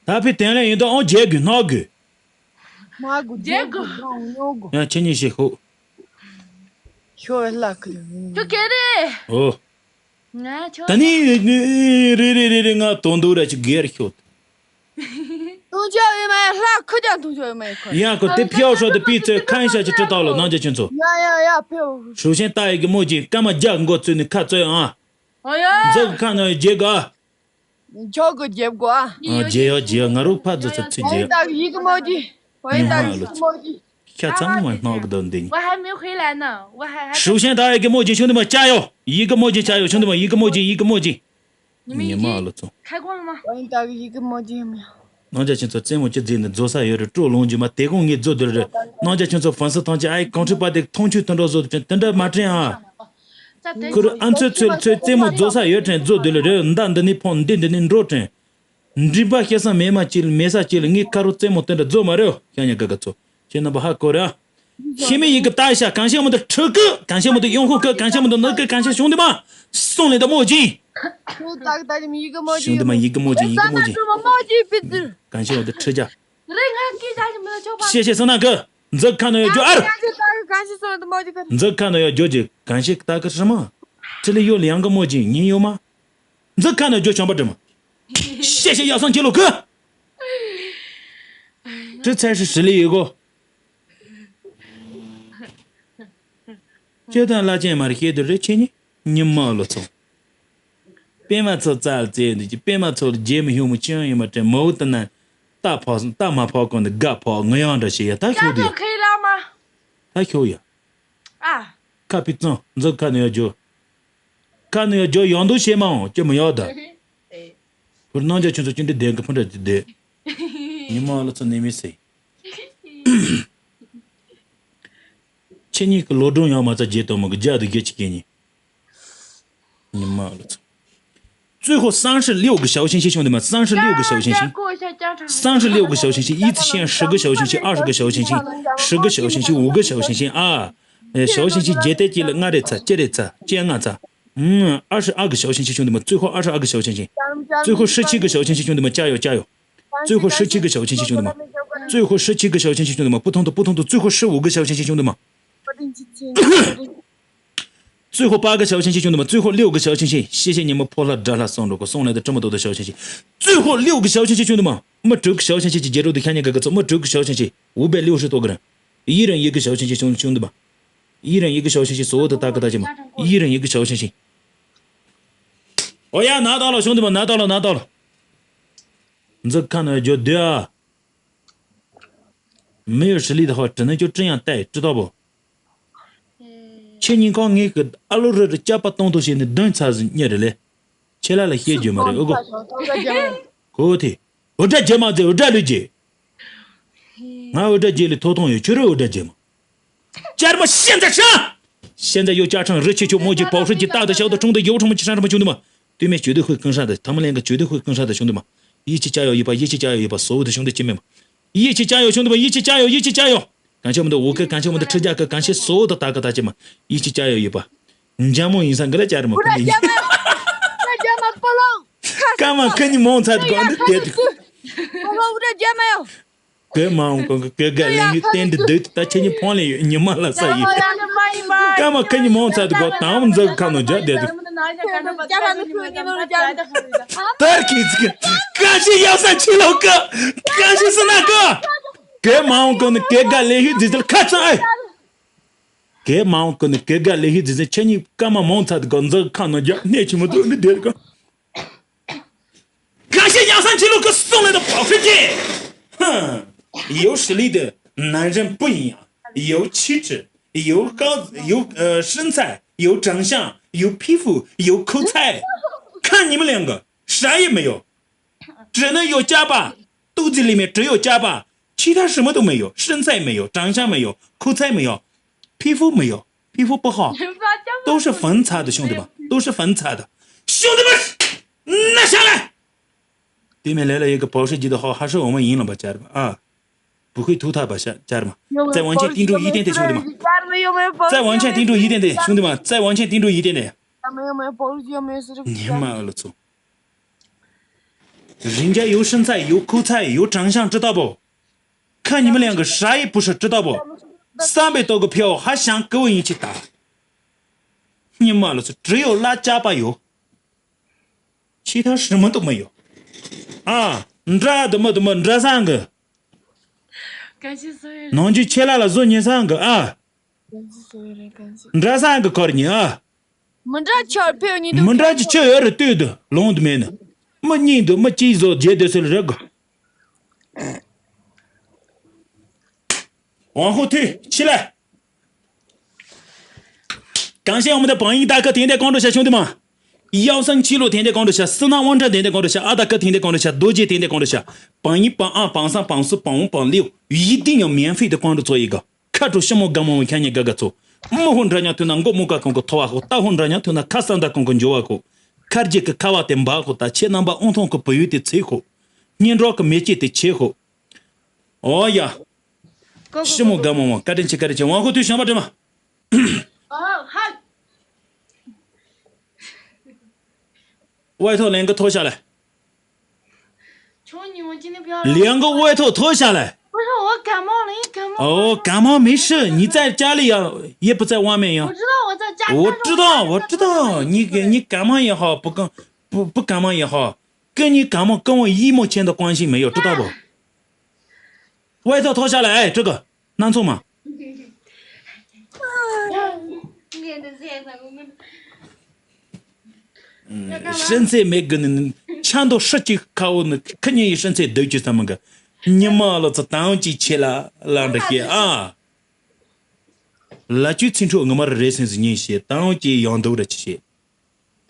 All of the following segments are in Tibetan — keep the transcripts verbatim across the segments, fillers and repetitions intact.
ད་ཕི་དེ་ལས་ཡིན་དུ་ཨང་བརྗེད་དགོས་ནག་དགོས། མ་དགོས་བརྗེད་དགོས། ཡང་ཁྱེད་གཉིས་ཤིག་ཧོ། ཁྱོད་ལ་ཁུ། ཁྱོད་སྐད་རེད། ཨོ། ང་ཁྱོད། ད་ནི་རེ་རེ་རེ་རེ་ང་དོན་དུ་ར་ཅིག་སྒེར་ཤོད། དུང་ཅོག་ཡོད་མ་ཡ་ལྷ་ཁུ་ཀྱང་དུང་ཅོག་ཡོད་མ་ཡ་ཁོ། ཡང་ཁོ་དེ་ཕྱིའུ་ཧྲོ་དེ་པི་ཚོས་ཁ་ཡིན་ཤ་ཅིག་ཁྲི་ཏག་ལོ་ནང་ཅ་ཆུན་ཚོ། ཡ་ཡ་ཡ་ཕེའུ། ཧྲུ་ཤན་ཏ་ཡི་གི་མོ་ཅིག་སྐར་མ་བརྒྱ་མགོ་བཙུགས་ནས་ཁ་བཙོས་ཨང་། ཨོ་ཡ། འཛག་ཁ་ནང་བརྗེད་དགོས། ཁྱོད་ཀྱི་རྒྱབ་དགོས་ཨ། ཨ་རྗེས་ཡོ་རྗེས་ཡོ་ང་རོ་ཕ་རྫི་ཚབ་ཚིག་རྗེས་ཡོ། ད་ཡི་གེ་མོ་ཅི། ཝའི་ད་ཡི་གེ་མོ་ཅི། ཁྱ་ཚང་མ་སྣང་གི་འདུག་འདི་ནི། 我还没回来呢，我还还 ཧྲུའུ་ཤན་ད་ཡི་གེ་མོ་ཅི་ཆུང་དུ་མ་ཅ་ཡོ། ཡི་གེ་མོ་ཅི་ཅ་ཡོ་ཆུང་དུ་མ་ཡི་གེ་མོ་ཅི་ཡི་གེ་མོ་ཅི། 你们已经开工了吗？ ཉི་མ་ལོ་ཚོ། ཝའི་ད་ཡི་གེ་མོ་ཅི་ཡོད་མེད། ནང་ཅ་ཆུང་ཚོ་རྩེད་མོ་ཅི་རྫིག་ནི་རྫོ་ས་ཡོད་རེད། སྤྲོ་ལོང་རྒྱུ་མ་དེ་གོང་ངས་རྫོ་དུ་རེད། ནང་ཅ་ཆུང་ཚོ་ཧྥན་སི་ཐང་ཅི་ཨའི་གོང་ཁྲི་པ་དེ་མཐོང་ཆོས་དུ་འགྲོ་བཟོ་དུ་དྲན་དེ་འདྲ་མ་དྲན་ཨ། ཁུ་རུ་ཨ་མཚོས་ཚོས་ཚོས་རྩེད་མོ་རྫོ་ས་ཡོད་དྲན་རྫོ་དུ་ལ་རེད། མདའ་འདི་ནི་ཕོང་འདི་འདི་ནི་འགྲོ་དྲན། མགྲིན་པ་སྐྱེ་ས་མེད་མ་ཅིལ་མེད་ས་ཅིལ་ངའི་ཁ་རུ་རྩེད་མོ་དེ་འདྲ་རྫོ་མ་རེད། ཤ་ཉ་ག་ག་ཚོ་ཁྱེད་རྣམ་པ་ཧ་གོ་ར། ཤི་མི་ཡི་གི་ལྟ་ཤ་གང་ཤེས་མོ་དུ་ཁྲི་ཀི་གང་ཤེས་མོ་དུ་ཡོང་ཁུ་ཀི་གང་ཤེས་མོ་དུ་ནག་ཀི་གང་ཤེས་བྱུང་དུ་མ། སོང་ལེ་ད་མོ་ཅི། ཁྱོད་ད་གི་ད་གི་མི་ཡི་གི་མོ་ཅི། བྱུང་དུ་མ་ཡི་གི་མོ་ཅི་ཡི་གི་མོ་ཅི། ས་ན་ཀི་མོ་ཅི་པི་ཙི། གང་ཤེས་མོ་དུ་ཁྲི་ཀྱ། རེ་ང་ཀི་ད་གི་མི་ལ་ཆོག་པ། ཤེས་ཤེས་ས་ན་ཀི། འཛག་ཁ་ནོ་ཡོད་རྒྱུ་ཨར། གང་ཤེས་ད་གི་གང་ཤེས་ས་ན་དུ་མོ་ཅི་ཀི། འཛག་ཁ་ནོ་ཡོད་རྒྱུ་ཅི་གང་ཤེས་ད་གི་ཧྲི་མ། ཁྲི་ལི་ཡོད་ལི་ཡང་གི་མོ་ཅི་ཉིན་ཡོད་མ། འཛི་ཁ་ནས་རྒྱུ་བྱམས་པ་དྲི་མ། ཤེས་ཤེས་ཡག་སང་ཁྱེད་ལོ་ཁུ། དྲི་ཚད་ཧྲི་ཧྲི་ལི་ཡི་གོ། ཁྱེད་དང་བླ་ཆེན་མར་ཤེས་དུ་རེ་ཆེ་ཉི་ཉི་མ་ལོ་ཚོ། པད་མ་ཚོ་རྩ་ལ་རྩེ་འདུག་ཅི་པད་མ་ཚོ་ལ་རྗེས་མི་ཤོང་མི་ཅི་ཡང་ཡིན་མ་དྲན་མོ་བུ་དུ་ན། རྟ་ཕོག་སོང་རྟ་མ་ཕོག་གོང་དུ་དགའ་ཕོག་ངུ་ཡང་འདྲ་ཞེས་ཡ་ད་ཁྱོད་དུ་ཡ། ཁའི་བླ་མ། ད་ཁྱོད་ཡ། ཨ། ཁ་པི་གཙང་འཛི་ཁ་ནས་ཡ་རྒྱུ། ཁ་ནས་ཡ་རྒྱུ་ཡང་འདུག་བྱེད་མ་འོང་ཅི་མི་ཡོད་ད། ཨེ། བུར་སྣང་རྒྱ་ཁྱོད་ཚོ་ཅི་འདྲ་བསྡད་གི་ཕུ་འདྲ་ཅི་བསྡད། ཉི་མ་ལ་ཚོ་ནས་མི་སེ། ཁྱེད་གཉིས་ཀྱི་ལོ་སྒྲོན་ཡང་མ་རྩ་བརྗེད་དོ་མོ་གི་རྒྱ་དུ་རྒྱ་ཅི་སྐད་གཉིས། ཉི་མ་ལ་ཚོ། 最后三十六个小星星，兄弟们，三十六个小星星，三十六个小星星，一次性十个小星星，二十个小星星，十个小星星，五个小星星啊！呃，小星星绝对进了，我的菜，这的菜，这我菜。嗯，二十二个小星星，兄弟们，最后二十二个小星星，最后十七个小星星，兄弟们，加油加油！最后十七个小星星，兄弟们，最后十七个小星星，兄弟们，不同的不同的，最后十五个小星星，兄弟们。 最后八个小星星，兄弟们，最后六个小星星，谢谢你们破了这了送这个送来的这么多的小星星，最后六个小星星，兄弟们，没这个小星星去接触的看见这个怎么这个小星星五百六十多个人，一人一个小星星，兄兄弟们，一人一个小星星，所有的大哥大姐们，一人一个小星星。哦呀，拿到了，兄弟们，拿到了，拿到了。你这看到就对啊。 没有实力的话，只能就这样带，知道不？ ཁྱེད་གཉིས་ཀ་ངས་ཀྱི་ཨ་ལོ་རི་རི་སྐྱབས་པ་གཏོང་དོ་བྱས་ནས་བདུན་ཚར་ཟིན་ཉེ་རེ་ལེ། ཁྱེད་ལ་ལ་བཤད་རྒྱུ་མ་རེད་ཨོ་གོ། གོ་ཐེ། འུ་དྲ་རྒྱལ་མ་ཟེར་འུ་དྲ་ལུས་རྒྱལ། ང་འུ་དྲ་རྒྱལ་ལས་ཐོབ་ཐང་ཡོད་ཁྱོད་ར་འུ་དྲ་རྒྱལ་མ། ཅར་མ་ཤེས་འདྲ་ཤ། 现在又加上热气球、墨镜、保时捷、大的、小的、中的、油车、汽车什么兄弟们，对面绝对会跟上的，他们两个绝对会跟上的，兄弟们，一起加油一把，一起加油一把，所有的兄弟姐妹们，一起加油，兄弟们，一起加油，一起加油！感谢我们的吴哥，感谢我们的车架哥，感谢所有的大哥大姐们，一起加油一把！འཇམ་མོ་ཡིན་ས་འགི་ལ་ཅར་མ་ཁུ་ནི། སྐར་མ་ཁུ་ནི་མོང་ཚར་དུ་གང་འདི་དེ་དུ། གོས་མ་འོང་གོང་གི་གོས་དགའ་ལེན་ཡུལ་བསྟན་འདི་འདོད་དུ་ད་ཁྱེད་གཉིས་ཕོང་ལེ་ཡོད་ཉི་མ་ལ་ས་ཡིན། སྐར་མ་ཁ་ཉི་མོང་ཚར་དུ་གོ་དང་འཛག་ཁ་ནོ་རྒྱ་བསྡད་དུ། དར་གྱིས་ཚིག་ག་ཤི་ཡག་ས་ཆི་ལོ་ཀ་ག་ཤི་སི་ན་ཀ་གོས་མ་འོང་གོང་ནི་གོས་དགའ་ལེན་ཡུལ་རྫི་རྫི་ལ་ཁ་ཚང་ཨེ། གོས་མ་འོང་གོང་ནི་གོས་དགའ་ལེན་ཡུལ་རྫི་རྫི་ཁྱེད་གཉིས་སྐར་མ་མོང་ཚར་དུ་གོ་འཛག་ཁ་ནོ་རྒྱ་གནས་ཆི་མོ་དུ་ནི་བསྡད་དུ་གོ། 感谢杨三七路哥送来的保时捷。哼，有实力的男人不一样，有气质，有高，有呃身材，有长相，有皮肤，有口才。看你们两个，啥也没有，只能有家吧，肚子里面只有家吧，其他什么都没有，身材没有，长相没有，口才没有，皮肤没有，皮肤不好，都是粉擦的，兄弟们，都是粉擦的，兄弟们。 拿下来！对面来了一个保时捷的号，还是我们赢了吧，家人们啊！不会输他吧，家家人们。再往前盯住一点点，兄弟们。再往前盯住一点点，兄弟们，再往前盯住一点点。没有没有，保时捷没有是这个。你妈了操！人家有身材，有口才，有长相，知道不？看你们两个啥也不是，知道不？三百多个票，还想给我一起打？你妈了，只有拉加巴油，其他什么都没有。啊，འདྲ་དུ་མི་དུ་མི་འདྲ་ས་གི། 感谢所有人。 ནང་ཆོས་ཆེ་ལ་ལ་བཟོ་ཉན་ས་གི་ཨ། 感谢所有人，感谢། འདྲ་ས་གི་ཁོར་ཉན་ཨ། མི་འདྲ་ཆར་ཕེབས་ཉིན་དུ། མི་འདྲ་ཅི་ཆོས་ཡོད་རེད་ལྟོས་དུ་ལོང་དུ་མེད་ནི། མི་གཉིས་འདུག་མི་གཅིག་བཟོ་རྗེས་སྡོད་སྲོལ་རེད་གི། 往后退，起来。感谢我们的榜一大哥甜甜关注一下，兄弟们。 幺三七六甜甜关注一下，四男王者甜甜关注一下，二大哥甜甜关注一下，多姐甜甜关注一下，榜一、榜二、榜三、榜四、榜五、榜六，一定要免费的关注做一个。看出什么感冒，我看你嘎嘎做。没混着娘推那我没嘎空个拖啊，大混着娘推那卡桑达空个牛啊，卡杰个卡瓦点巴，大切南巴翁通个不有的吹火，年着个没劲的切火。哦呀，什么感冒嘛，嘎真切嘎真切，往后退，想吧，这嘛。 哦，好。 外套连个脱下来。求你，我今天不要让我，连个外套脱下来。不是，我感冒了，一感冒。哦，感冒没事，你在家里呀，也不在外面呀。我知道我在家，我知道，但是我家里我知道，你给，你感冒也好，不感，不，不感冒也好，跟你感冒跟我一毛钱的关系没有，知道不？外套脱下来，哎，这个。 སྣ་ཚོགས་མ། ཧྲན་ཚེ་མེད་གི་ནི་ཆ་མདོ་ཧྲི་ཅིག་ཁ་བོ་ནི་ཁི་ཉིན་ཡི་ཧྲན་ཚེ་སྡོད་ཅི་ཙམ་གི། ཉི་མ་ལོ་ཚོ་དང་ཅིག་ཆེ་ལ་ལ་འདྲ་ཤེས་ཨ། ལ་ཅུའི་ཚིག་འཕྲོ་ངོ་མར་རེ་སེམས་སུ་ཉན་ཤེས་དང་ཅིག་ཡང་འདུག་ར་ཅི་ཤེས།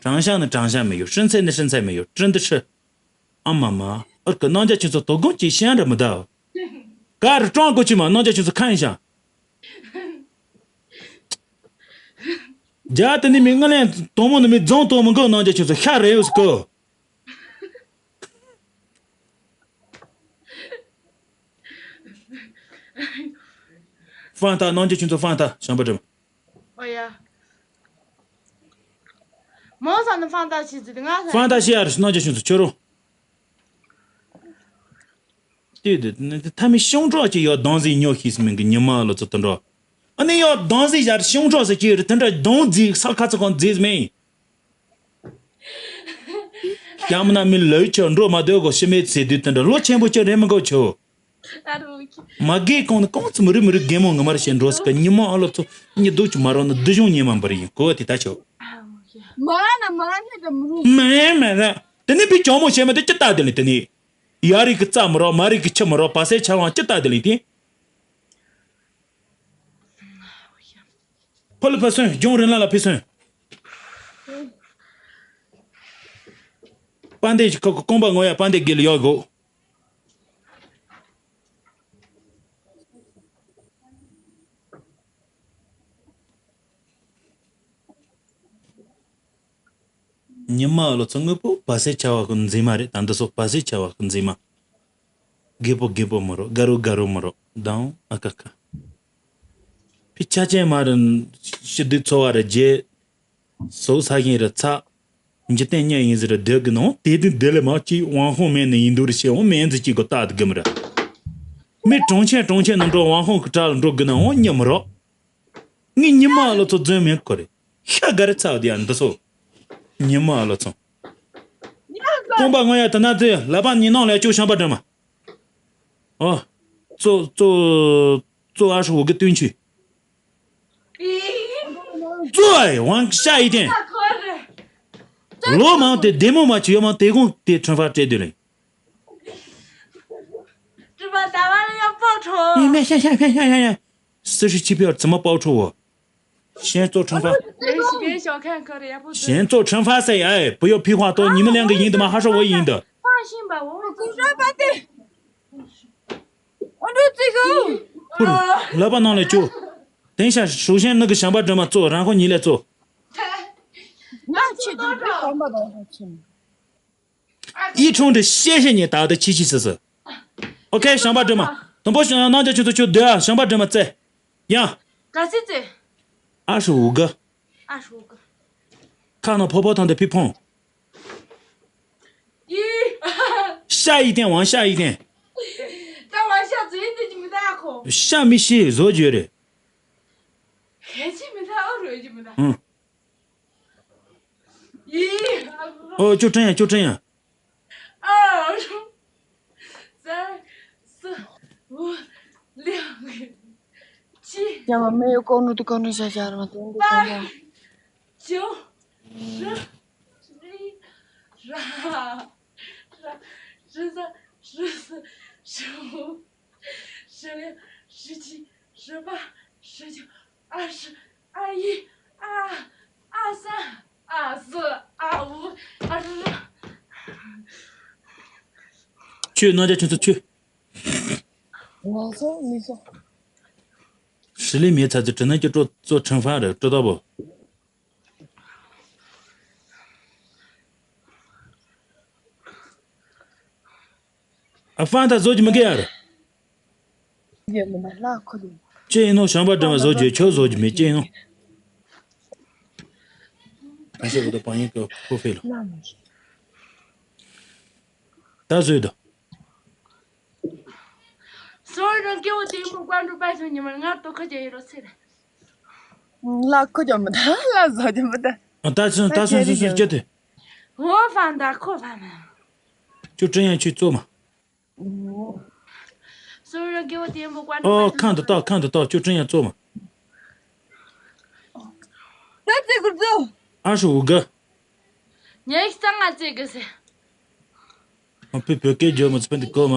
长相呢长相没有，身材呢身材没有，真的是ཨ་མ་མ། ཨར་ཀི་རྣམ་རྒྱལ་ཁྱོད་ཚོ་དོ་དགོང་ཅིག་ཤན་ར་མི་འདའ། ག་རུ་ཀྲང་གོ་ཅི་མ་རྣམ་རྒྱལ་ཁྱོད་ཚོ་ཁ་ཡིན་ཤ། རྒྱ་དེ་ནི་མི་ངན་ལན་དོ་མོ་ནི་མི་རྫོང་དོ་མི་གོ་རྣམ་རྒྱལ་ཁྱོད་ཚོ་ཤ་རེ་ཡོད་སི་ཀོ། ཧྥང་ཐ་རྣམ་རྒྱལ་ཁྱོད་ཚོ་ཧྥང་ཐ་བྱམས་པ་འདྲི་མ། ཨོ་ཡ། མོ་ས་ནི་ཧྥང་ཏ་ཤི་ཟི་ང་ས། ཧྥང་ཏ་ཤི་ཡ་རི་སྣང་ཆ་ཆུང་ཚོ་ཁྱོད་རོ། ལྟོས་དེ་ཐ་མི་ཤོང་གྲོགས་ཀྱི་ཡོ་གདོང་ཟིག་ཉོ་ཤེས་སི་མིན་གི་ཉི་མ་ལོ་ཚོ་དུ་འགྲོ། ཨ་ནི་ཡོ་གདོང་ཟིག་ཡར་ཤོང་གྲོགས་ཟེར་གྱི་རི་དུ་འདྲ་གདོང་ཟིག་ས་ཁ་ཚ་གང་ཟིག་མིན། ཡང་མིན་ན་མི་ལོས་ཆོ་འགྲོ་མ་སྡོད་གོ་ཤི་མེད་ཟེར་དུས་དུ་འདྲ་ལོ་ཆེན་པོ་ཆོ་རེད་མི་གོ་ཆོ། མ་གི་གོང་ནས་གོང་ཙམ་རི་མི་རི་རྒན་མོ་ངོ་མར་བཤད་འགྲོ་སི་ཀ་ཉི་མ་ཨ་ལོ་ཚོ་ཉི་གདུག་ཅུ་མ་རོ་ན་སྡུག་གཞུང་ཉེ་མ་འབར་ཡིན་གོ་དེ་ད་ཆོ། མ་ར་ན་མ་ར་ནི་ད་མི་རུང་། མ་ར་མ་ར། དེ་ནི་བི་ཅོ་མོ་བཤད་མ་དེ་ཅི་ལྟ་དེ་ལི་དེ་ནི། ཡ་རིགས་ཀྱི་རྩ་མི་རོ་མ་རིགས་ཀྱི་ཆུ་མི་རོ་བ་སའི་ཆ་བང་ཅི་ལྟ་དེ་ལི་དེ། ཕོ་ལི་ཕ་སོན་ལྗོང་རིན་ལ་ལ་ཕི་སོན། པ་འདེ་ཁོ་ཁོ་ཀོང་པ་ངོ་ཡ་པ་འདེ་དགེ་ལི་ཡོ་གོ། ཉི་མ་ལོ་ཚོ་དངོས་པོ་བ་སེ་ཆ་བ་ཁོ་འཛིན་མ་རེད། ད་འདི་སོགས་བ་སེ་ཆ་བ་ཁོ་འཛིན་མ། རྒད་པོ་རྒད་པོ་མོ་རོ་དགའ་རོ་དགའ་རོ་མོ་རོ་དང་ཨ་ཀ་ཀ། ཕི་ཆ་ཅན་མ་རེད། ཤི་དུས་འཚོ་བ་རེད་རྗེས། སོ་ས་ཞིང་རུ་ཚ། འཇིག་རྟེན་གཉའ་ཡིན་ཟེར་རུ་སྡོད་གི་ནང་དེ་དུས་འདི་ལས་མ་གཅིག་དབང་ཧོང་མེད་ནི་ཡིན་འདུག་རུ་ཤེས་འོང་མེད་འཛི་གཅིག་གི་རྟགས་དུ་གི་མི་ར། མི་གྲོང་ཁྱེར་གྲོང་ཁྱེར་ནང་འགྲོ་དབང་ཧོང་གི་གྲལ་ལ་འགྲོ་གི་ནའང་ཉི་མི་རོ། ངས་ཉི་མ་ལོ་ཚོ་རྫུན་མེད་གོ་རེད། ཤ་དགའ་རི་ཚ་བ་དེ་ཡང་འདི་སོ། ཉི་མ་ལོ་ཚོ། ཀོང་པ་ངོ་ཡ་དེ་ན་དེ་ལ་པ་ཉི་ནང་ལས་ཅོ་ཤམ་པ་འདྲ་མ། ཨོ། ཙོ་ཙོ་ཙོ་ཨ་ཧྲུ་འུ་གི་སྟོན་ཆུ། 做哎，往下一点。 ལོ་མང་དེ་བདེ་མོ་མ་བྱུང་ཡོད་མང་དེ་དགོང་དེ་ཁྲོན་ཧྥ་སྤྲད་དུས་ལེན། 这把打完了要报仇。 མེ་ཤ་ཤ་ཤ་ཤ་ཤ་ཤ། 四十七票怎么报仇我？先做惩罚。 人是别小看可怜，不是。 先做惩罚噻，哎，不要屁话多，你们两个赢的吗？还是我赢的？ 放心吧，我们公山班的。 我说这个。 ཁུར། ལབ་པ་ནང་ལས་ཅོ། དེང་ཤ་ཧྲུའུ་ཤན་ནི་གི་ཞང་པ་སྒྲོལ་མ་ཙོ་རང་ཁོ་གཉིས་ལས་ཙོ། 那去就不上班了，我去。 一冲这谢谢你打的七七四四。 OK，ཞང་པ་སྒྲོལ་མ། དང་པོ་ཞང་རྣམ་རྒྱལ་ཁྱོད་ཚོ་ཁྱོད་སྡོད་ཨ། ཞང་པ་སྒྲོལ་མ་རྩེ། ཡ། ག་ཚི་རྩེ། ཨ་ཧྲི་འུ་ག 二十五个。 ཁ་ནང་ཕོ་ཕོ་ཐང་དེ་ཕི་ཕོང་། 一。下一点，往下一点。 ད་བ་ཤ་ཚོད་འདི་ཅི་མི་ད་ཁོ། 下面是བཟོ་རྒྱུ་རེད། ཧེ་ཅི་མི་ད་ཨོ་རོ་ཅི་མི་ད། ཨང་། ཡི། ཨོ་ཅོ་ཀྲན་ཡ་ཅོ་ཀྲན་ཡ། ཨ། ས། ས། འུ། ལེ། ཅི། ཡ་མ་མེ་ཡོ་ཀོ་ནུ་དུ་ཀོ་ནུ་ཤ་ཤ་ར་མ་དེ་འདི་ཀོ་ནུ། ཅོ། ར། ར། ར། རི་ས། རི་ས། རི་བོ། རི་ལེ། རི་ཅི། རི་པ། རི་ཅོ། ཨ་ཧྲི། ཨ་ཡི། ཨ། ཨ་ས། ཨ་སི། ཨ་འུ། ཨ་རི་རི། ཁྱོད་རྣམ་རྒྱལ་ཁྱོད་ཚོ་ཁྱོད། ང་ཚོ་མི་ཚོ། ཧྲི་ལི་མེ་ཚ་ཚོ་དྲི་ནང་གི་སྤྲོ་ཚོ་ཁྲང་ཧྥང་རེད་སྤྲོ་ད་བོ། ཨ་ཧྥང་ད་བཟོ་རྒྱུ་མི་དགོས་ཡ་རེད། ཡོད་མི་འདུག་ལ་ཁོ་ལུ། ཅི་ཡིན་ནོ་ཞང་པ་འདྲ་བ་བཟོ་རྒྱུ་ཁྱོད་བཟོ་རྒྱུ་མེད་ཅི་ཡིན་ནོ། ཨ་ཤེ་བུ་དོ་པང་ཡིན་ཀོ་ཁོ་ཕེ་ལ། ལ་མི་ཤེས། ད་བཟོས་དོ། སོ་རང་སྐྱེ་བོ་དེ་མོ་ཀ་འགྲོ་པ་སོ་ཉི་མ་ང་ཏོ་ཁ་ཅེ་ཡི་རོ་ཚེ་རེད། ལ་ཁོ་ཅོ་མི་ད་ལ་བཟོ་ཅོ་མི་ད། ད་སོ་ད་སོ་སོ་སོ་ཅི་དེ། འོ་ཧྥང་ད་ཁོ་ཧྥང་མ། ཁྱོད་ཀྲིན་ཡང་ཁྱོད་བཙོ་མ། སོ་ར་སྐྱེ་བོ་དེ་མོ་ཀ་འགྲོ་ཨོ་པ་ཁང་དུ་བཏགས་ཁང་དུ་བཏགས་ཁྱོད་ཀྲིན་ཡང་བཙོ་མ། ད་ཙི་གུ་ཙོ། ཨ་ཧྲུ་འུ་ག་ཉེ་ཤི་ཙང་ང་ཙི་གུ་སེ། ཨ་ཕི་བོད་སྐད་བརྗོད་མ་ཚུགས་པ་འདི་གོ་མ།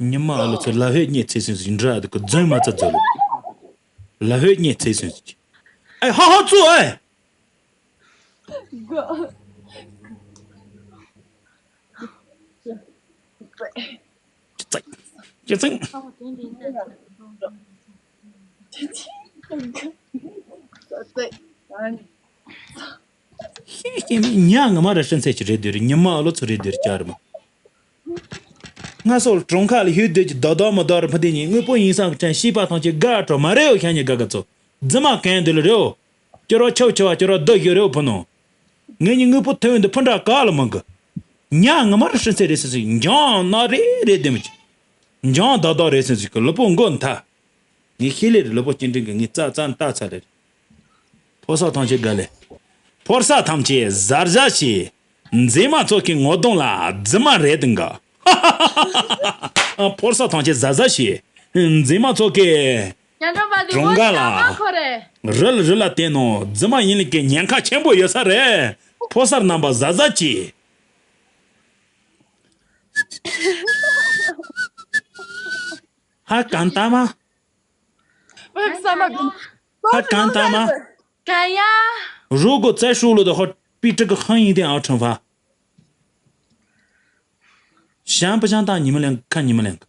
ཉི་མ་ཨ་ལོ་ཚོ་ལ་ཧོད་རྙེད་ཚེ་སུན་སུ་འདྲ་འདུག་གི་རྫུན་མ་ཚ་རྫུན་ལོ། ལ་ཧོད་རྙེད་ཚེ་སུན་སུ་ཅི། ཨེ་ཧ་ཧ་ཚུ་ཨེ། ཅི་ཙག་ཅི་ཙག་ཉ་ང་མ་ར་ཧྲན་ཚེ་ཅི་རེད་འདོད་རེད། ཉི་མ་ཨ་ལོ་ཚོ་རེད་འདོད་རེད་ཅག་རེད་མ། ང་སོགས་གྲོང་ཁ་ལ་ཡོད་སྡོད་ཀྱི་རྡོག་རྡོག་མི་རྡོག་རེད་ཕ་དེ་ཉིད་དངོས་པོ་ཡིན་སང་གི་དྲན་ཤེས་པ་ཐམས་ཅད་དགའ་སྤྲོ་མ་རེད་འོ་ཤ་ཉེ་དགའ་དགའ་ཚོ། རྫུན་མ་གན་འདི་ལ་རེད་འོ། སྐྱོ་རོགས་ཆོ་ཆོ་བ་སྐྱོ་རོགས་རྡོ་ཡོད་རེད་འོ་ཕུ་ནོ། ངེད་གཉིས་དངོས་པོ་ཐོན་འདི་ཕུ་འདྲ་ག་ལ་མང་གི། ཉ་ང་མ་ར་ཧྲི་ཚེ་རེད་ཟེར་ཟིག་འཇང་ན་རེ་རེ་དེ་མི་ཅི། འཇང་ད་ད་རེད་ཟེར་ཟིག་གི་ལུས་པོ་མགོ་མཐའ། ངས་ཤེས་ལེ་རེད་ལུས་པོ་སྐྱིན་འགྲིག་གི་ངས་རྩ་རྩ་ལྟ་ཚར་རེད། ཕོ་གསར་ཐམས་ཅད་དགའ་ལེ། ཕོ་གསར་ཐམས་ཅད་གཟར་གཟར་བྱེད། མཛེས་མ་ཚོ་གི་ངོ་གདོང་ལ་རྫུན་མ་རེད་འདུག་ག་ཕོ་གསར་ཐམས་ཅད་གཟར་གཟར་བྱེད། མཛེས་མ་ཚོ་གི་ཉ་གྲོང་པ་འདི་གྲོང་ཁ་ལ་ཁོ་རེད། རི་ལ་རི་ལ་བལྟས་ནོ་རྫུན་མ་ཡིན་ལ་གི་ཉེན་ཁ་ཆེན་པོ་ཡོད་ས་རེད། ཕོ་གསར་རྣམ་པ་གཟར་གཟར་གྱིས། ཧ་གང་ལྟ་མ། ཧ་གང་ལྟ་མ། ག་ཡ། 如果再输了的话，比这个还一点啊，惩罚。想不想打你们两个？看你们两个。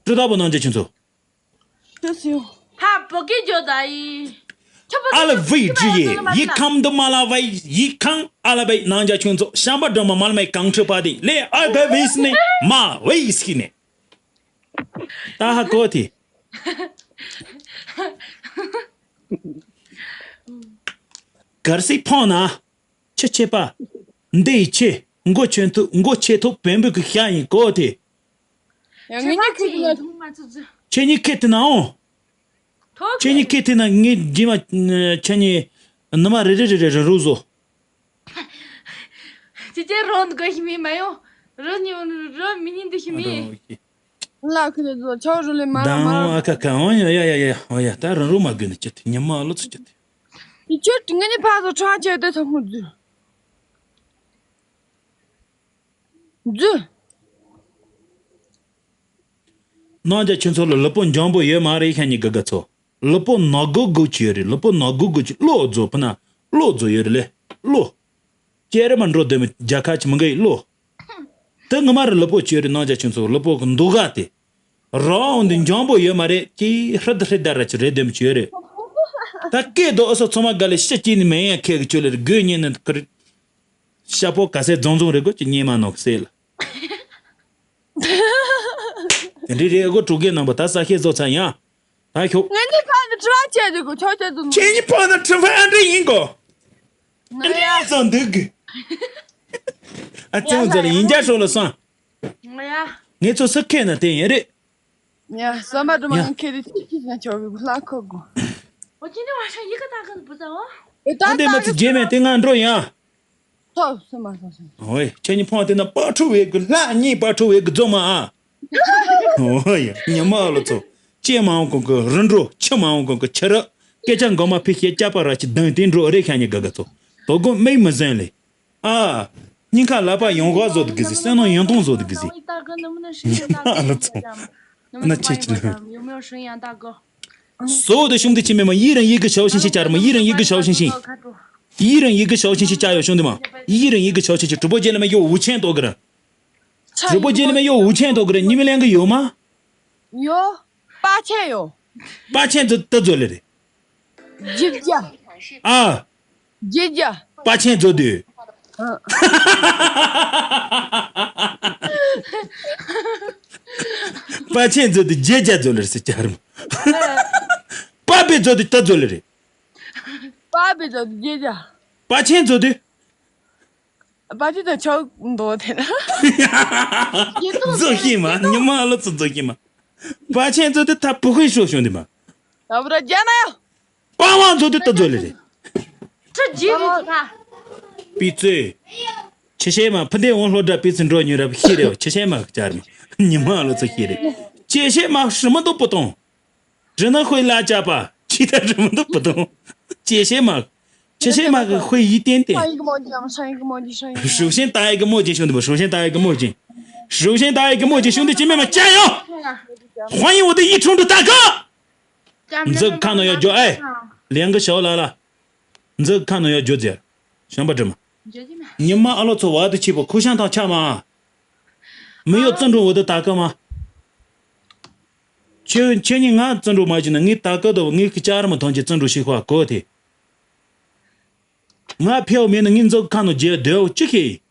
知道不，能这清楚？ ཧ་བོད་སྐད་བརྗོད་ད་ཡི། ཁྱོད་བོད་སྐད་ཨ་ལ་བི་ཇི་ཡེ་ཡི་ཁམ་དུ་མ་ལ་བའི་ཡི་ཁང་ཨ་ལ་བའི་ནང་ཇ་ཁྱོད་ཚོ་ཤམ་པ་སྒྲོལ་མ་མལ་མའི་གང་ཁྲི་པ་དེ་ལེ་ཨ་བའི་བི་སི་ནི་མ་བའི་སི་ནི། ད་ཧ་གོ་དེ། གར་སི་ཕོ་ན། ཆུ་ཆེ་པ། འདི་ཡི་ཆེ། མགོ་ཆེན་ཐུབ་མགོ་ཆེ་ཐུབ་བེམ་པོ་གི་ཤ་ཡིན་གོ་དེ། ཡང་ངེད་གཉིས་ཁེ་ཏི་ན། ཁྱེད་གཉིས་ཁེ་ཏི་ན་འོང་། ཁྱེད་གཉིས་ཁེ་ཏི་ན་ངེད་རྗེས་མ་ཁྱེད་གཉིས་ནུ་མ་རེ་རེ་རེ་རེ་རུ་བཟོ། ཅི་ཅི་རོ་འདུག་ག་ཤི་མི་མ་ཡོང་། རོ་ཉི་རོ་མི་ཉིན་འདུག་ཤི་མི། ལ་ཁུ་ལ་བཟོ་ཆའོ་རུ་ལེ་མ་ར་མ་ར། ཨ་ཁ་ཁ་འོང་ཡ་ཡ་ཡ་ཡ་འོ་ཡ་ད་རང་རུ་མ་དགོས་ནི་ཅི་ཐི་ཉི་མ་ལོ་ཚོ་ཅི་ཐི། ཡི་ཆོས་ངེད་གཉིས་ཕ་ཚོ་ཁྲང་ཆེ་དེ་ཐོག་མོ་རྫུ། རྫུ། ནང་རྒྱ་ཁྱོད་ཚོ་ལ་ལུས་པོ་འཇམ་པོ་ཡོད་མ་རེད་ཤ་ཉི་ག་ག་ཚོ། ལུས་པོ་ནག་གུ་གུ་ཅི་ཡོད་རེད། ལུས་པོ་ནག་གུ་གུ་ཅི་བློ་རྫོ་ཕུ་ན་བློ་རྫོ་ཡོད་རེད་ལེ་བློ། ཅེ་རེ་མ་འགྲོ་དེ་མི་རྒྱ་ཁ་ཅི་མི་འགའ་ཡི་བློ། དེ་ངོ་མ་རེད་ལུས་པོ་ཅི་ཡོད་རེད། ནང་རྒྱ་ཁྱོད་ཚོ་ལུས་པོ་གི་འདུག་ག་དེ། རང་འདི་འཇམ་པོ་ཡོད་མ་རེད་ཅི་ཧྲི་ད་ཧྲི་ད་ར་ཅི་རེད་དེ་མི་ཅི་ཡོད་རེད། ད་སྐད་དོ་ཨ་སོ་ཚོ་མ་ག་ལེ་ཤི་ཅི་ནི་མེ་ཡང་ཁེ་གི་ཅོ་ལེ་ར་དགོས་ཉེ་ནི་ཁར། ཤ་པོ་ག་སེ་རྫོང་རྫོང་རེད་གོ་ཅི་ཉེ་མ་ནོག་སེ་ལ། དེ་འདྲའི་རེད་གོ་དྲུག་གེ་ནང་པ་ད་ས་ཤེ་བཟོ་ཚ་ཡང་། ད་ཤོག་ངས་འདི་ཁ་ནས་དྲི་བ་བྱས་འདུག་གོ་ཆོག་ཆོག་འདུག་ཁྱེད་གཉིས་ཕོ་ན་ཁྲི་ཕ་ཨ་འདྲ་ཡིན་གོ། ཨ་འདྲ་ཡིན་བཟོ་འདུག་གི། ཨ་ཙི་བཟོ་ལ་ཡིན་རྒྱ་ཧྲོ་ལ་སོང་། ང་ཡ། ངས་ཚོ་སུ་ཁེ་ན་དེ་ཡིན་རེད། ཡ་བསམ་པ་དུ་མ་ཡ། ཁེ་དེ་ཅི་ཅི་ན་ཆོག་གི་ལྷ་ཁོ་གོ། 我今天晚上一个大个都不在哦。 ཨ་འདི་མ་ཚི་རྗེས་མེད་དེ་ང་འགྲོ་ཡ། ཐོབ་སུ་མ་སོང་སོང་། ཨོའི་ཁྱེད་གཉིས་ཕོ་དེ་ན་པ་ཁྲུ་བའི་གི་ལྷ་གཉིས་པ་ཁྲུ་བའི་གི་རྫོགས་མ་ཨ། ཨོ་ཡ་ཉི་མ་ལོ་ཚོ། ཅེ་མ་འོང་གོང་གི་རི་འགྲོ་ཆུ་མ་འོང་གོང་གི་ཆུ་རུ། སྐད་ཆ་འགོ་མ་ཕི་ཤེ་ཅ་པ་ར་ཅི་དང་དེ་འགྲོ་རེ་ཤ་ཉི་ག་ག་ཚོ། དོ་གོ་མེ་མི་ཟན་ལེ། ཨ། སྙིང་ཁ་ལ་པ་ཡོང་ག་བཟོ་དུ་གི་ཟི་སེ་ནོ་ཡོང་ཏོང་བཟོ་དུ་གི་ཟི། ཨ་ལ་ཚོ། ན་ཆེ་ཆི་ལ། 有没有神阳大哥？ 所有的兄弟姐妹们，一人一个小星星加入吗？一人一个小星星。一人一个小星星加油，兄弟们！一人一个小星星，直播间里面有五千多个人，直播间里面有五千多个人，你们两个有吗？有，八千有。八千这得罪了的。 བརྒྱད་བརྒྱ། ཨ། བརྒྱད་བརྒྱ། 八千做对。ཨ། 八千做对，བརྒྱད་བརྒྱ་做了是假的吗？ པ་པེ་ཚོ་དེ་ད་ཚོ་ལེ་རེད། པ་པེ་ཚོ་དེ་རྒྱལ་ཇ། པ་ཆེན་ཚོ་དེ། པ་ཆེན་ཚོ་ཆོག་འདུག་དེ་ན། རྫོགས་ཤེས་མ་ཉི་མ་ལོ་ཚོ་རྫོགས་ཤེས་མ། པ་ཆེན་ཚོ་དེ་ད་བུ་ཁུའི་ཤོག་ཤོང་དེ་མ། ད་བུ་ར་རྒྱ་ན་ཡོ། པ་ཝང་ཚོ་དེ་ད་ཚོ་ལེ་རེད། ཁྲི་རྗེས་རེད་ད། པི་ཙེ། ཆི་ཤེས་མ་ཕུ་འདེ་འོང་ལྷོ་དྲ་པི་ཙི་འགྲོ་ཉོ་ར་ཤེས་རེད་ཆི་ཤེས་མ་ཅར་མ་ཉི་མ་ལོ་ཚོ་ཤེས་རེད། ཅེ་ཤེས་མ་ཧྲི་མ་དོ་པོ་ཏོང་། རི་ནི་དཔེ་ལ་ཅག་པ། ཅི་ད་རི་མི་འདུག་བུ་དང་། ཅེ་ཤེ་མ། ཅེ་ཤེ་མ་གི་དཔེ་ཡིད་བརྟན་ཏེ། 上一个墨迹，上一个墨迹，上一个墨迹。 首先打一个墨迹兄弟们，首先打一个墨迹兄弟们，首先打一个墨迹兄弟姐妹们，加油！欢迎我的一冲的大哥。འཛུགས་ཁ་ནང་ཡོད་རྒྱུ་ཨེ། ལན་གི་ཞའོ་ལ་ལ། འཛུགས་ཁ་ནང་ཡོད་རྒྱུ་ཟེར། ཞང་པ་དྲི་མ། ཉི་མ་ཨ་ལོ་ཚོ་བ་དུ་ཆིབ་པ་ཁུ་ཤང་ཐང་ཆ་མ། མི་ཡོད་བརྩི་འགྲོ་འོ་དུ་ད་ཀ་མ། ཁྱོད་ཁྱོད་ཉིད་ང་བརྩི་འགྲོ་མ་བྱས་ན་ངའི་ད་ཀ་དུ་ངའི་ཀི་ཅར་མ་ཐོན་གྱི་བརྩི་འགྲོ་ཞིག་ཧ་གོ་དེ། ང་ཕེའུ་མེད་ན་ངའི་འཛུགས་ཁ་ནང་རྒྱལ་སྡོད་ཅི་ཤེས།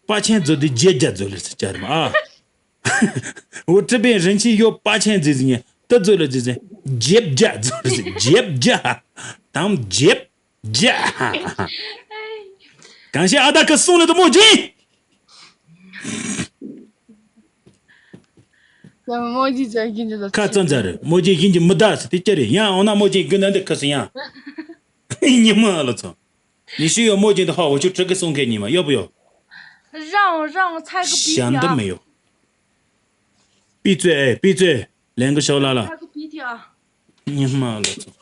པ་ཆེན་མཛོད་དེ་རྒྱལ་རྒྱ་མཛོད་ལེ་ཟེར་ཅར་མ་ཨ། འོ་ཁྲི་པའི་རིན་ཆེན་ཡོད་པ་ཆེན་མཛོད་ཟེར་ཉེ་ཏི་མཛོད་ལེ་ཟེར་ཟེར་རྒྱལ་རྒྱ་མཛོད་ཟེར་རྒྱལ་རྒྱ་དམ་རྒྱལ་རྒྱ། གང་ཤེས་ཨ་ད་ཁི་སོང་ལེ་དུ་མོ་ཇི། ཡང་མོ་ཇི་ཟེར་གྱིན་འདི་ལ་ཁ་ཙམ་ཟ་རེ་མོ་ཇི་ཡིན་གྱི་མི་ད་ཟེར་དེ་ཅི་རེད་ཡང་འོ་ན་མོ་ཇི་དགོས་ན་འདི་ཁི་སི་ཡང་ཉི་མ་ཨ་ལོ་ཚོ། ཉི་ཤུ་ཡོད་མོ་ཅན་དུ་ཧ་འོ་ཆུ་ཁྲི་གི་སོང་མཁན་ཉི་མ་ཡོད་པ་ཡོད། 让让猜个鼻 ཞྭ་འདི་མི་ཡོད། པི་ཙེ་ཨེ་པི་ཙེ་ལན་གི་ཤོག་ལ་ལ། 猜个鼻涕啊。 ཉི་མ་ལོ་ཚོ།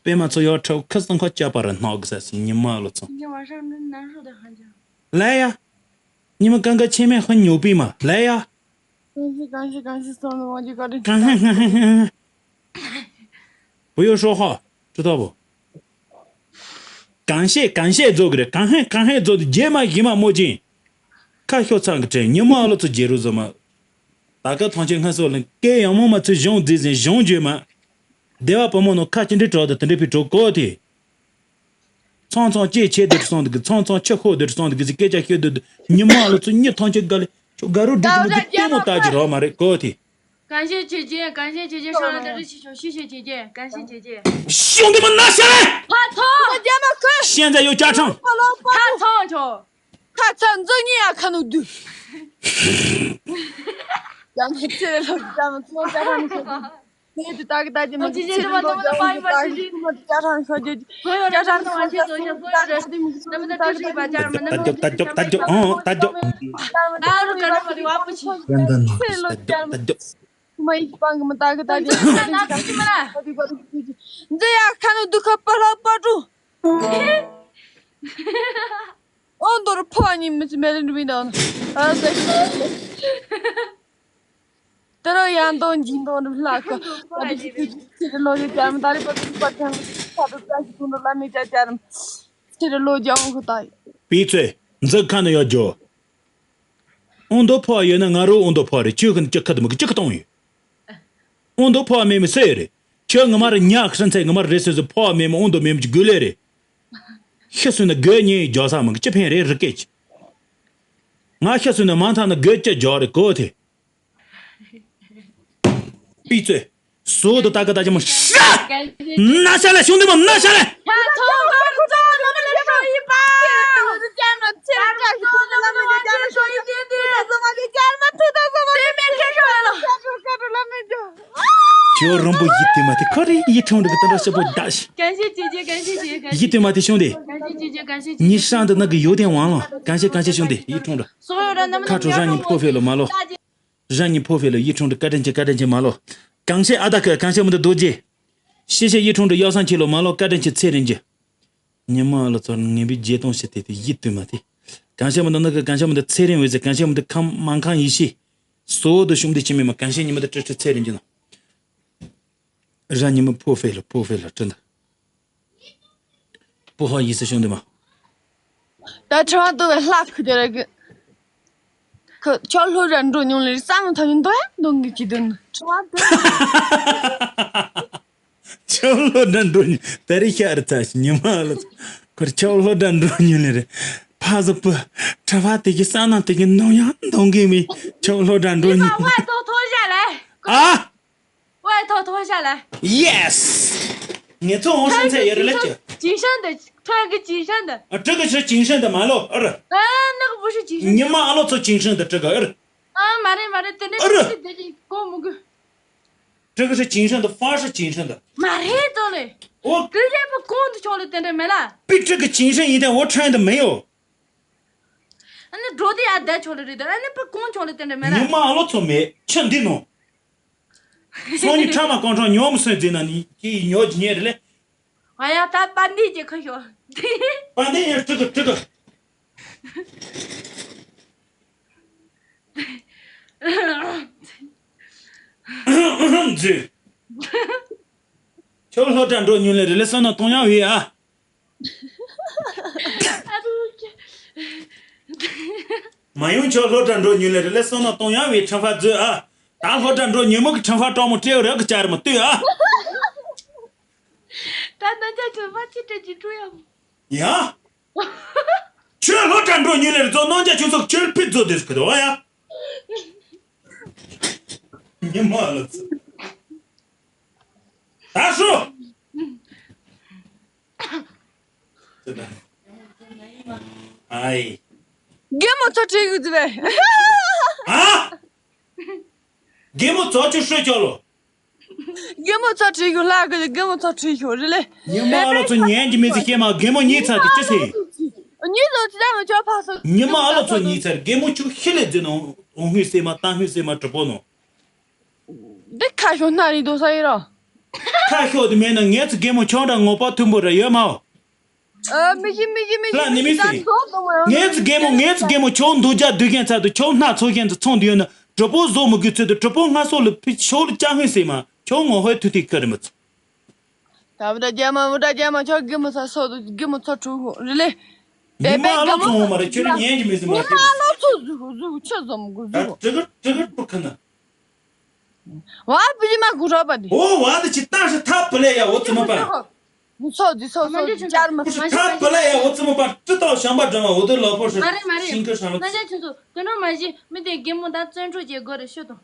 པད་མ་ཚོ་ཡོད་ཁྲའུ་ཁི་སང་ཁ་ཅག་པ་ར་སྣོག་གི་ས་སི་ཉི་མ་ལོ་ཚོ། 今天晚上真难受的很。 ལ་ཡ། ཉི་མ་གང་ག་ཆེ་མེད་ཧ་ཉོ་པི་མ་ལ་ཡ། གང་ཤེས་གང་ཤེས་གང་ཤེས་སོང་ལ་ཝང་ཇི་བཀའ་དྲིན་གང་ཧེ་གང་ཧེ་གང་ཧེ། བུ་ཡོ་ཧྲོ་ཧོ། ཅི་ཐོ་བོ། གང་ཤེས་གང་ཤེས་རྫོགས་གི་རེད་གང་ཧེ་གང་ཧེ་རྫོགས་དུ་རྗེས་མ་ཡིན་མ་མོ་ཅིང་། ཁ་ཤོ་ཚང་གི་དྲན་ཉི་མ་ཨ་ལོ་ཚོ་རྗེ་རུ་བཟོ་མ། ད་ཀ་ཐང་ཆེན་སྔ་སོ་ལ་སྐད་ཡང་མོ་མ་ཚུལ་གཞུང་རྫི་ཟིན་གཞུང་བརྗོད་མ། སྡེ་བ་བུ་མོ་ནོ་ཁ་ཅི་འདྲི་གྲོགས་དུ་དི་འདྲི་ཕི་གྲོགས་གོ་དེ། ཚང་ཚང་ཅེ་ཆེ་དེར་སོང་དེ་གི་ཚང་ཚང་ཆེ་ཁོ་དེར་སོང་དེ་གི་ཟི་སྐད་ཆ་ཤོད་དེ་ཉི་མ་ལོ་ཚོ་གཉིས་ཐང་ཆེ་དགའ་ལེ་ཁྱོད་དགའ་རུ་འདྲི་གི་མི་འདུག་ལྟད་མོ་ལྟ་གི་རོགས་མ་རེད་གོ་དེ། 感谢姐姐，感谢姐姐上来的热气球，谢谢姐姐，感谢姐姐。兄弟们拿下来！现在有加成。他唱球。他唱这你啊，看都对。咱们这个，咱们做家长的。 那就打给大家嘛，姐姐这么多的发一发信息，所有人都完全走向所有人，能不能支持一把家人们？能不能支持一把家人们？大家都跟着我的话不行。真的呢。大家都。 འདི་ཡ་ཁ་ནུ་འདུག་ཁ་པ་ལྷག་པ་ཀྲུ། ཨོ་མདོར་ཕོ་གཉིས་མི་ཚེ་མེད་ལ་འགྲོ་མི་འདུག་ཨ་ཟེར། དེ་རུ་ཡང་དོན་འཇིག་དོན་རུ་ལྷག་གི། ཨ་དེ་ཚེ་རུ་ལོ་ཡི་ཅམ་ད་རི་པ་དུ་པ་ཐང་ས་དུ་ཀ་ཞིག་དུ་ལ་མི་ཅ་ཅ་རམ། ཚེ་རུ་ལོ་རྒྱ་འོང་གི་ད་ཡི། པི་ཚེ་འཛུགས་ཁ་ནུ་ཡོད་ཇོ། ཨོང་དོ་ཕོ་ཡོད་ན་ང་རོ་ཨོང་དོ་ཕོ་རེད་ཁྱོད་ཁ་ནུ་ཅི་ཁ་དུ་མི་གི་ཅི་ཁ་གཏོང་ཡོད། ཨོང་དོ་ཕོ་མེད་མི་སེ་ཡོད་རེད། ཁྱོད་ངོ་མ་རེད་ཉག་ཧྲན་ཚེ་ངོ་མ་རེད་སོ་སོ་ཕོ་མེད་མི་ཨོང་དོ་མེད་མི་ཅི་དགོས་ལེ་རེད། ཤི་སོང་ན་དགོས་ཉེ་རྒྱོ་ས་མི་གི་ཅི་ཕན་རེད་རི་སྐད་ཅི། ང་ཤ་ཟོས་ནས་མ་ཐག་ན་དགོད་ཅིག་རྒྱག་རེད་གོ་དེ། པི་ཙེ། ཟོ་དུ་ཏ་ཀ་ཏ་ཅི་མོ་ཤ། ན་ཤ་ལ་ཤོང་དུ་མ་ན་ཤ་ལ། ཁྱོད་རོང་པོ་ཡིད་དུ་མ་དེ་ཁོ་རེ་ཡིད་ཁྲོང་འགྲོ་གི་དོན་དག་ཤ་པོ་ད་ཤི། 感谢姐姐，感谢姐姐，感谢。 ཡིད་དུ་མ་དེ་ཤོང་དེ། 感谢姐姐，感谢姐姐。 ཉི་ཧྲང་དུ་ནག་གི་ཡོད་དེ་ཝང་ལོ། 感谢感谢兄弟。 ཡིད་ཁྲོང་འགྲོ། 所有人能不能 ཁ་ཁྲོ་རང་ཉིད་ཕོ་ཧྥེ་ལོ་མ་ལོ། 大姐 རང་ཉིད་ཕོ་ཧྥེ་ལོ་ཡིད་ཁྲོང་འགྲོ་བཀའ་དྲིན་ཆེ་བཀའ་དྲིན་ཆེ་མ་ལོ། གང་ཤེས་ཨ་ད་ཁ་གང་ཤེས་མི་འདུག་རྡོ་རྗེ། ཤེས་ཤེས་ཡིད་ཁྲོང་འགྲོ་གཡོག་སང་ཁྱེད་ལོ་མ་ལོ་བཀའ་དྲིན་ཆེ་ཚེ་རིང་རྒྱུ། ཉི་མ་ཨ་ལོ་ཚོར་ངན་པའི་བརྗེད་གཏོང་བྱེད་དེ་དེ་ཡིད་དུ་མ་དེ། གང་ཤེས་མི་འདུག་ནག་གི་གང་ཤེས་མི་འདུག་ཚེ་རིང་འོད་ཟེར་གང་ཤེས་མི་འདུག་ཁམས་མང་ཁང་ཡིད་ཤེས། སོ་དུ་ཤུམ་དེ་ཆི་མེ་མ་གང་ཤེས་ཉི་མ་དེ་ཀྲི་ཀྲི་ཚེ་རིང་རྒྱུ་ནོ། རང་ཉིད་མི་ཕོ་ཧྥེ་ལོ་ཕོ་ཧྥེ་ལོ་ཀྲི་འདུག་པོ་ཧ་ཡིས་སུ་ཤོང་དུ་མ། ད་ཁྲ་བ་འདུག་བའི་ལྷ་ཁུ་དེ་ར་གི། ཁུ་ཆོ་ལྷོ་ར་འགྲོ་མྱོང་ལེ་བསམ་ཐག་ཡིན་དོ་ཡ་འདོང་གི་ཅི་དོན་ཁྲ་བ་འདུག་ཆོ་ལྷོ་ར་འགྲོ་མྱོང་དེ་རི་ཤ་རི་ཚ་ཞི་ཉི་མ་ལ་ཁུར་ཆོ་ལྷོ་ར་འགྲོ་མྱོང་ལེ་རེ་ཕ་ཟ་པུ་ཁྲ་བ་དེ་གི་བསམ་ན་དེ་གི་འདོང་ཡ་འདོང་གི་མི་ཆོ་ལྷོ་ར་འགྲོ་མྱོང་ཨ། ཨོའི་ཐོ་ཐོ་ཤ་ལ། Yes། ངེད་ཚོ་འོང་ཤིང་ཚད་ཡོད་རེད་ལབ་ཀྱི། 谨慎的，穿个谨慎的。 ཨ་ཀྲི་གི་ཆུ་谨慎的མ་ལོ་ཨར། 呃，那个不是谨慎的。 ཉི་མ་ཨ་ལོ་ཚོ་谨慎的ཀྲི་གི་ཨར། 啊，མ་རེད་མ་རེད། དེ་ནས་ཨར། དེ་དེ་གི་གོ་མི་དགོས། ཀྲི་གི་ཆུ་谨慎的 方式谨慎的། མ་རེད་དོ་ལེ། ཨོ། ཀྲི་ལེ་པ་གོང་དུ་ཆོག་ལེ་དེ་འདྲ་མེད་ལ། པི་ཀྲི་གི་谨慎 一点我穿的没有། 啊，那着的也带球了，这个，哎，那不光球了，等着没了。 ཉི་མ་ཨ་ལོ་ཚོ་མེད་ཆུ་འདི་ནོ། སང་ཉིན་ཁྲ་མ་གང་དྲང་ཉོ་མི་སོན་ཟིན་ན་ནི་ཀྱི་ཉོ་ཀྱི་ཉེ་རེད་ལེ། ཨ་ཡ་ད་པ་འདི་ཀྱི་ཁ་ཤོ། པ་འདི་ཡང་ཀྲི་གི་ཀྲི་གི། ཟེར། ཁྱོད་སློབ་གྲྭ་འགྲོ་མྱོང་ལེ་རེད་ལེ་བསམ་ན་གཏོང་ཡག་ཡོད་ཨ། མ་ཡོང་ཁྱོད་སློབ་གྲྭ་འགྲོ་མྱོང་ལེ་རེད་ལེ་བསམ་ན་གཏོང་ཡག་ཡོད་ཁྲམ་ཧྥ་མཛོད་ཨ། ད་སློབ་གྲྭ་འགྲོ་ཉོན་མོངས་ཀྱི་ཁྲམ་ཧྥ་སྤྲང་མོ་སྤྲེའུ་རབ་ཀྱི་བཅར་མ་ལྟོས་ཨ། ད་ནང་ཆ་ཁྱོད་ཕ་ཆི་སྤྲད་ཀྱི་འགྲོ་ཡག་མོ། ཡ། ཁྱོད་སློབ་གྲྭ་འགྲོ་མྱོང་ལེ་རེད་ཚོ་ནང་ཆ་ཁྱོད་ཚོ་ཁྱོད་ཕི་ཚོ་དེ་སུ་ཁ་དོ་ཨ་ཡ། ཉི་མ་ལ་ཚོ། ད་ཧྲུ། ཨའི། རྒན་མོ་ཚོ་ཁྲིད་གི་འདུག་བས། ཨ། རྒན་མོ་ཚོ་ཁྱོད་ཧྲུ་ཁྱོད་ལོ། རྒན་མོ་ཚོ་ཁྲིད་གི་ལྷག་གི་རྒན་མོ་ཚོ་ཁྲིད་ཤོག་རེད་ལེ། ཉི་མ་ཨ་ལོ་ཚོ་ཉན་གྱི་མི་ཚེ་ཤེས་མ་རྒན་མོ་གཉིས་ཚར་དེ་ཅི་ཟེར། གཉིས་ཚོ་ཅི་ལ་མ་ཁྱོད་ཕ་སོ། ཉི་མ་ཨ་ལོ་ཚོ་གཉིས་ཚར་རྒན་མོ་ཁྱོད་ཤི་ལེ་རྫུན་ནོ་འོང་ཧུས་སེ་མ་ཏང་ཧུས་སེ་མ་གྲུ་པོ་ནོ། འདི་ཁ་ཤོ་སྣ་རིང་དུ་ས་ཡི་རོ། ཁ་ཤོ་དེ་མེད་ན་ངས་ཚོ་རྒན་མོ་ཆང་འདྲ་ངོ་པ་མཐུན་པོ་ར་ཡོད་མ་འོ། ཨ་མི་ཤི་མི་ཤི་མི་ཤི་ལ་ནི་མི་ཤི། ངས་ཚོ་རྒན་མོ་ངས་ཚོ་རྒན་མོ་ཆང་འདུག་རྒྱ་སྡུག་ཤན་ཚ་དུ་ཆང་སྣ་ཚོ་ཤན་ཚ་ཚོང་དུ་ཡོད་ན་གྲུ་པོ་བཟོ་མི་དགོས་ཚོད་དུ་གྲུ་པོ་སྔ་སོ་ལ་ཕི་ཤོ་ལ་ཅང་ཧུན་སེ་མ་ཆང་ངོ་ཧོའི་ཐུ་ཐི་ཁ་རི་མི་ཚོ། ད་བུ་ད་རྒྱ་མ་བུ་ད་རྒྱ་མ་ཆོ་རྒན་མོ་ཚ་སོ་དུ་རྒན་མོ་ཚ་ཁྲུ་ཧུ་རི་ལེ། ཉི་མ་ཨ་ལོ་ཚོ་འོང་མ་རེད་ཁྱོད་རིགས་ཉན་གྱི་མི་ཟིན་མ་ཉི་མ་ཨ་ལོ་ཚོ་ཟུ་ཧུ་ཟུ་ཧུ་ཆོ་ཟོ་མི་དགོས་ཟུ་ཧུ། ད་ཀྲི་གི་ཀྲི་གི་པུ་ཁ་ན། ཝ་བི་མ་གུ་རོ་པ་དི། ཨོ་ཝ་དི་ཅི་ཏང་ཧྲི་ཐབ་པ་ལེ་ཡ་འོ་ཙི་མ་པ། མི་ཚོ་ཟི་ཚོ་ཚོ་ཟི་ཅར་མ། པུ་ཧྲི་ཐབ་པ་ལེ་ཡ་འོ་ཙི་མ་པ་ཀྲི་ཏོ་ཤམ་པ་འགྲོ་མ་འོ་དི་ལོ་ཕོ་ཧྲི། མ་རེད་མ་རེད། ཤིང་ཀི་ཧྲ་ལོ། ན་ཅ་ཆུ་ཚོ་དུ་ནོ་མ་ཞི་མི་དེ་རྒན་མོ་ད་བཙོན་གྲོལ་བྱེད་དགོས་རེད་ཤོད་དང་།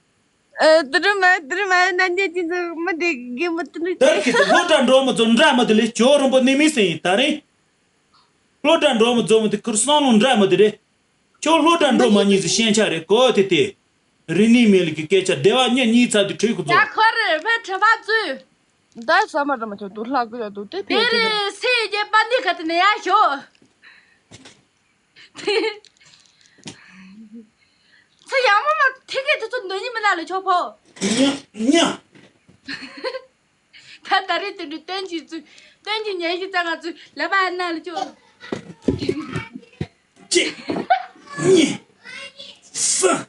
ཨ་དུ་རུ་མ་དུ་རུ་མ་ན་ཉེ་ཅི་ཚོ་མི་དེ་རྒན་མོ་དུ་ནུ་ད་ཁི་ཚོ་སློབ་གྲྭ་འགྲོ་མི་ཚོ་འདྲ་མི་དེ་ལེ་ཇོ་རིན་པོ་ནི་མི་སེ་ཡིན་ད་རེད། སློབ་གྲྭ་འགྲོ་མི་ཚོ་མི་དེ་ཁུར་སང་ལོ་འདྲ་མི་དེ་རེད། ཁྱོད་སློབ་གྲྭ་འགྲོ་མ་ཉིས་སུ་ཤེས་ཆ་རེད་གོ་དེ་དེ། རི་ནི་མེ་ལི་གི་སྐད་ཆ་སྡེ་བ་ཉེ་གཉིས་ཚ་དུ་ཁྲོས་ཁུ་ཚོ། ཡ་ཁོ་རེ་བེ་ཁྲི་བ་ཙུ། ད་ས་མ་ར་མ་ཁྱོད་དུ་ལྷག་གི་ཡོད་དུ་དེ་དེ་དེ་རེ་སེ་རྒྱལ་པ་འདི་ག་དེ་ནས་ཡ་ཤོ། ཚེ་ཡང་མོ་མ་ཐིག་གི་དུ་ཚོ་འདོན་ཉི་མི་ལ་ལ་ཆོག་ཕོ། ཉ་ཉ། ད་ད་རེས་དེ་འདྲའི་སྟོན་གྱི་ཚུལ། སྟོན་གྱི་ཉན་གྱི་རྩ་ང་ཚུལ་ལ་བ་ན་ལ་ཅོ། གཅིག་གཉིས། གསུམ།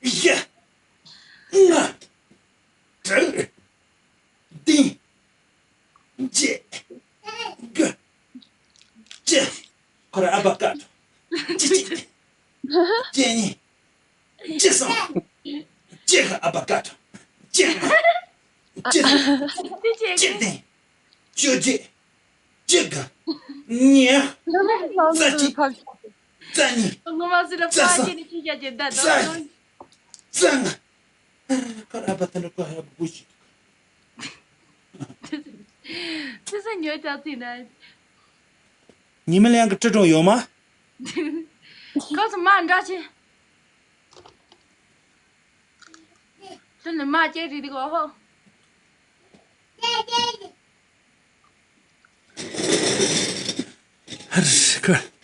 བཞི། ལྔ། དྲུག་བདུན། བརྒྱད། དགུ། བཅུ། ཁོ་ར་ཨ་བ་ཀ་ཏོ། བཅུ་གཅིག་བཅུ་གཉིས། བཅུ་གསུམ། བཅུ་ཁ་ཨ་བ་ཀ་ཏོ། བཅུ་ལྔ། བཅུ་དྲུག་བཅུ་བདུན། བཅུ་བརྒྱད། བཅུ་དགུ། ཉི་ཤུ། རྩ་གཅིག་རྩ་གཉིས། ངོ་མ་སི་ལ་རྩ་གསུམ། ཕ་ཁྱེད་ནི་ཁྱི་ཤ་ཅན་ད་རྩ་དོ། རྩ་ལྔ། ཁ་ར་པ་ཐ་འདྲ་ཁ་ཧ་བུ་ཤི། ཁྱི་ས་ཉོ་ཅག་ཚིག་ན། ཉི་མ་ལ་ཡང་གི་སྤྲི་སྒྲུང་ཡོད་མ། ཁོ་ཚོ་མ་འདྲ་ཆེ། དེ་ནི་མ་སྐྱེས་རིགས་དེ་གོ་ཧོ། ཧར་ཁ།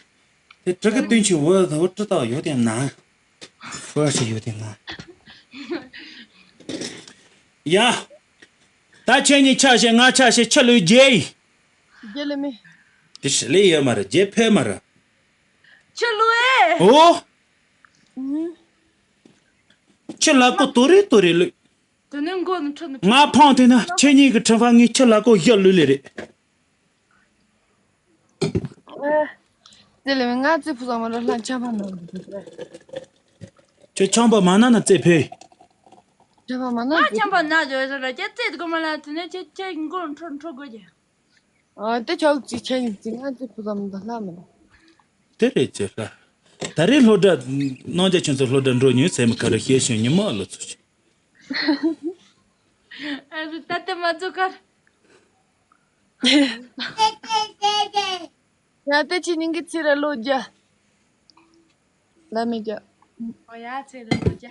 དེ་ཕྲུ་གུ་སྟོན་ཆུ་བོ་དང་བོ་ཀྲི་ཏག་ཡོད་དེ་ན། བོ་ཞིག་ཡོད་དེ་ན། ཡ། ད་ཁྱེད་གཉིས་ཆ་བཞག་ང་ཆ་བཞག་ཕྱི་ལོས་རྒྱལ་ཡིན། རྒྱལ་ལེ་མེ། དེ་ཞི་ལི་ཡོད་མ་རེད། རྒྱལ་ཕེ་མ་རེད། ཕྱི་ལོས་ཨེ། ཨོ། ཨུ། ཁྱི་ལ་ཀོ་ཏོ་རེ་ཏོ་རེ་ལུས། དེ་ནས་མགོ་ནས་ཁྲིད་ནས། ང་ཕངས་དེ་ན་ཁྱེད་གཉིས་ཀྱི་ཁྲི་ཕ་ངའི་ཁྱི་ལ་ཀོ་བཞག་ལུས་ལེ་རེད། ཨེ། དེ་ལས་ང་རྩེ་ཕུ་ས་མ་ར་ལྷ་ཆམ་པ་ན། ཁྱོད་ཆམ་པ་མ་ན་ན་རྩེ་ཕེ། ཆམ་པ་མ་ན་ང་རྩེ་ཆམ་པ་ན་ཇོ་ཟེར་ར་ཁྱེད་རྩེ་དགོ་མ་ལ་དེ་ནས་ཁྱེད་ཁྱེད་མགོ་ཁྲོ་ཁྲོ་དགོས་ཀྱི། ཨ་དེ་ཆོག་ཅིག་ཆེ་ཡིན་ཅིག་ང་རྩེ་ཕུ་ས་མ་ད་ལྷ་མ་ན། དེ་རེད་ཅེ་ལ། ད་རེས་སློབ་གྲྭ་ནང་རྒྱ་ཁྱོད་ཚོ་སློབ་གྲྭ་འགྲོ་ཉུལ་ཟེར་མི་ག་རེ་ཤེས་ཤིང་ཉི་མ་ལོ་ཚོ་ཆེ། ཨ་རུ་ད་ལྟ་མ་ཚོ་གར། ཡ་དེ་ཅི་ཉིན་གི་ཚེ་ར་ལོ་རྒྱ། ལ་མི་རྒྱ། ཨོ་ཡ་ཚེ་ར་ལོ་རྒྱ།